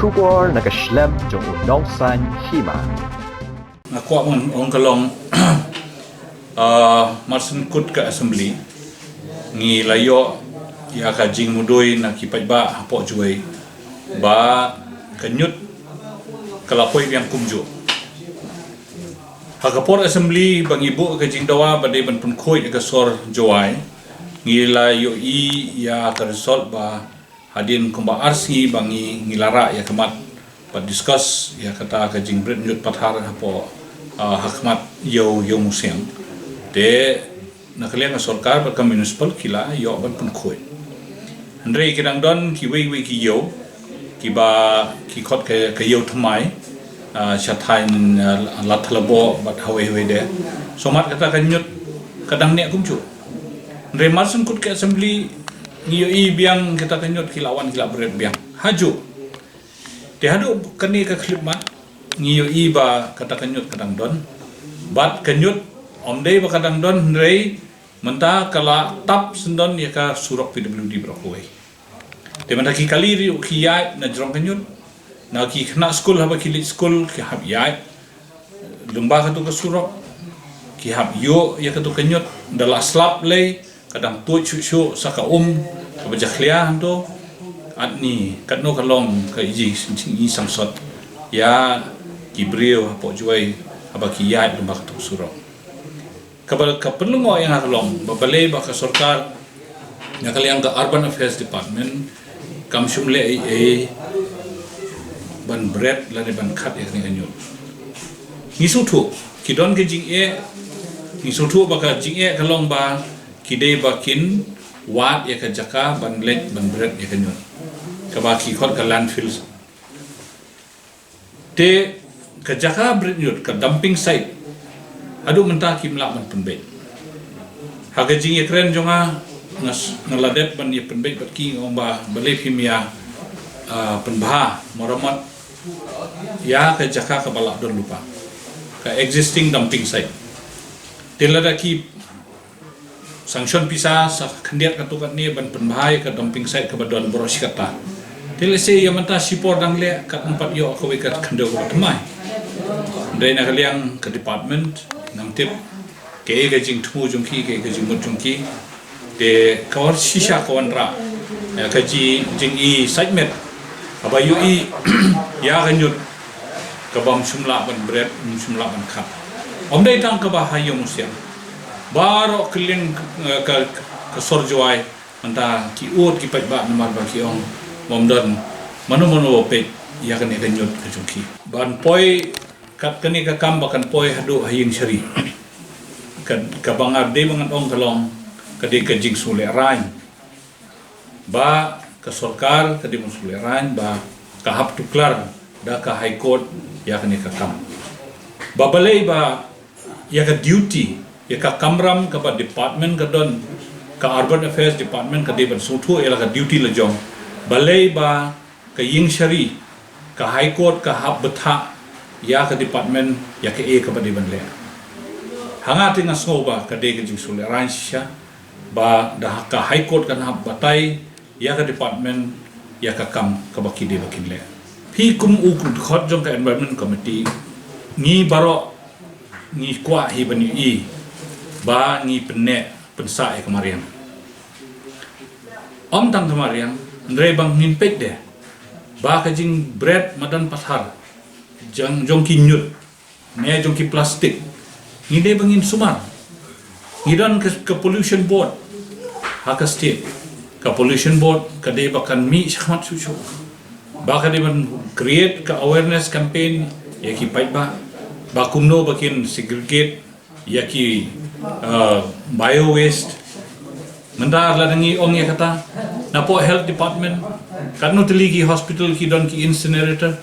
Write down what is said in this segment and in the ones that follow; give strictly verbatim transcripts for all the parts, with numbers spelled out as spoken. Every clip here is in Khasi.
Khubor na ka shlem jong u nongsan hima. Nga kwah ban ong ka long, ah, mar syn kut ka assembly ngi la ïoh ïa ka jingmudui na ki paidbah hapoh Jowai ba ka ñiut ka la poi biang kumjuh. Ha ka por assembly ba ngi buh ka jingdawa ba dei ban pynkhuid ïa ka sor Jowai, ngi la ïohi ïa ka result ba hadien kumba ar sngi ba ngi, ngi la rah ïa ka mat bad discuss ïa kata ka jingbret ñiut pathar hapoh, ah, ha khmat ïew, ïew Musiang. Te na ka liang ka sorkar bad ka municipal ki la ïoh ban pynkhuid. Hynrei ki dang don kiwei kiwei ki ïew kiba ki khot ka, ka ïew thymmai, ah, sha thaiñ, ah, Ladthadlaboh bad hawei hawei de. Sumar kata ka ñiut ka dang neh kumjuh. Hynrei mar syn kut ka assembly ngi ïohi biang kata ka ñiut ki la wan ki la bret biang hajuh. Te haduh kane ka khyllipmat ngi ïohi ba kata ka ñiut ka dang don. Bad ka ñiut ym dei ba ka dang don hynrei mynta ka la tap syndon ïa ka surok P W D baroh kawei. Te mynta ki kali ruh ki ïaid na jrong ka ñiut. Na ki khynnah skul haba ki leit skul ki hap ïaid lyngba katu ka surok, ki hap ïoh ïa katu ka ñiut, da la slap lei, ka dang tuid shuh shuh sa ka um kaba jakhlia hangto. Atni katno ka long ka iji, iji sangsot ïa ki briew hapoh Jowai haba ki ïaid lyngba katu ka surok. Kaba ka pynlyngngoh ïa nga ka long ba balei ba ka sorkar na ka liang ka Urban Affairs Department kam shym leh ei ei ban bret lane ban khat ïa kane ka ñiut. Ngi sngewthuh ki don ka jingeh, ngi sngewthuh ba ka jingeh ka long ba ki dei ba kin wad ïa ka jaka ban leit ban bret ïa ka ñiut, kaba ki khot ka landfill. Te ka jaka bret ñiut, ka dumping site, haduh mynta kim lah ban pynbeit. Ha ka jingïakren jong nga, nga s-, nga la dep ban ïa pynbeit bad ki, nga ong ba balei phim ïa, ah, pynbha maramot ïa ka jaka kaba lah don lypa, ka existing dumping site. Te lada ki sanction pisa sa khyndiat katto katne ban pynbha ïa ka dumping site kaba don baroh shi katta. Te lehse ïa mynta shipor dang leh, katno pat ïoh kawei ka khyndew kaba thymmai. Dei na ka liang ka department, ngam tip kaei ka jingthmu jong ki, kaei ka jingmut jong ki. Te ka wan shisha ka wanrah ïa ka ji-, jingi site met. Haba ïohi ïa ka ñiut kaba ym shym lah ban bret, ym shym lah ban khat. Ym dei tang kaba ha ïew Musiang, baroh kylliang, eh, ka, ka sor Jowai mynta ki ud ki paidbah namar ba ki ong ba ym don mano mano ba peit ïa kane ka ñiut ka jong ki. Ban poi kat kane ka kam ba kan poi haduh ha ïing shari. Ka, kaba nga dei ba ngan ong ka long ka dei ka jingsngewlehrain. Ba ka sorkar ka dei ban sngewlehrain ba ka hap tuklar da ka High Court ïa kane ka kam. Ba balei ba ïa ka duty, ïa ka kamram kaba department ka don, ka Urban Affairs Department ka dei ban sngewthuh ïa la ka duty la jong. Balei ba ka ïing shari, ka High Court ka hap bthah ïa ka department ïa kaei kaba dei ban leh. Ha nga te nga sngew ba ka dei ka jingsngewlehrain shisha ba da ka High Court kan hap batai ïa ka department ïa ka kam kaba ki dei ba kin leh. Phi kum u dkhot jong ka Environment Committee, ngi baroh ngi kwah hi ban ïohi ba ngi pynneh pynsah ïa ka mariang. Ym tang ka mariang, hynrei ba ngin peit de ba ka jingbret madan pathar jong, jong ki ñiut ne jong ki plastik, ngi dei ba ngin sumar. Ngi don ka, ka pollution board ha ka state. Ka pollution board ka dei ba kan mih shakhmat shuh shuh, ba ka dei ban create ka awareness campaign ïa ki paidbah ba kumno ba kin segregate ïa ki, uh, bio waste. Mynta lada ngi ong ïa kata, napoh health department, katno tylli ki hospital ki don ki incinerator,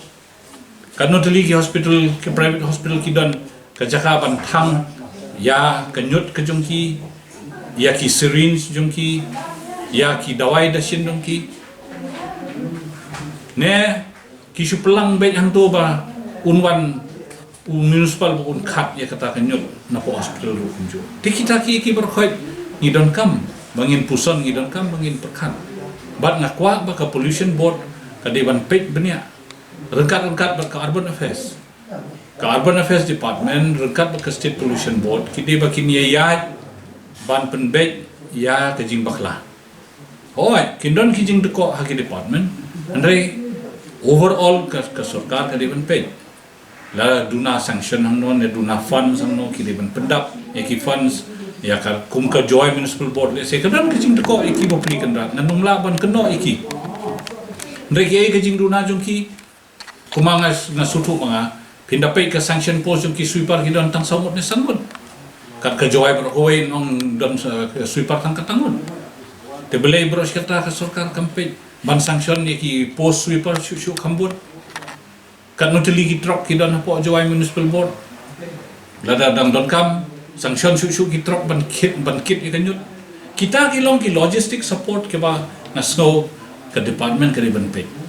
katno tylli ki hospital, ki private hospital ki don ka jaka ban thang ïa ka ñiut ka jong ki, ïa ki syringe jong ki, ïa ki dawai dashin jong ki. Ne ki shu plang beit hangto ba un wan u municipal ba un khat ïa kata ka ñiut napoh hospital ruh kumjuh. Te kita ki, ki baroh khoit ngi donkam ba ngin puson, ngi donkam ba ngin pyrkhat. Bad nga kwah ba ka pollution board ka dei ban peit bniah Ryngkat ryngkat bad ka Urban Affairs, ka Urban Affairs Department ryngkat bad ka State Pollution Board ki dei ba kin ïa ïaid ban pynbeit ïa ka jingbakla. Hooid, kin don ki jingdkoh ha ki department, hynrei overall ka, ka sorkar ka dei ban peit. La duna sanction hangno ne duna funds hangno ki dei ban pyndap ïa ki funds ïa ka kum ka Jowai Municipal Board, lehse ka don ka jingdkoh ïa ki bapli kynrad, ngan ym lah ban kynnoh ïa ki. Hynrei ki, ïa ka jingduna jong ki, kumba nga, nga sngewthuh ma nga, phin da peit ka sanction post jong ki sweeper ki don tang saw ngut ne san ngut. Kat ka Jowai baroh kawei ong don sa, sweeper tang khatar ngut. Te balei baroh shi katta ka sorkar kam peit ban sanction ïa ki post sweeper shuh shuh kham bun. Katno tylli ki truck ki don hapoh Jowai Municipal Board. Lada dang donkam, sanction shuh shuh ki truck ban kit, ban kit ïa ka ñiut. Kita ki long ki logistic support kiba nga sngew ka department ka dei ban peit.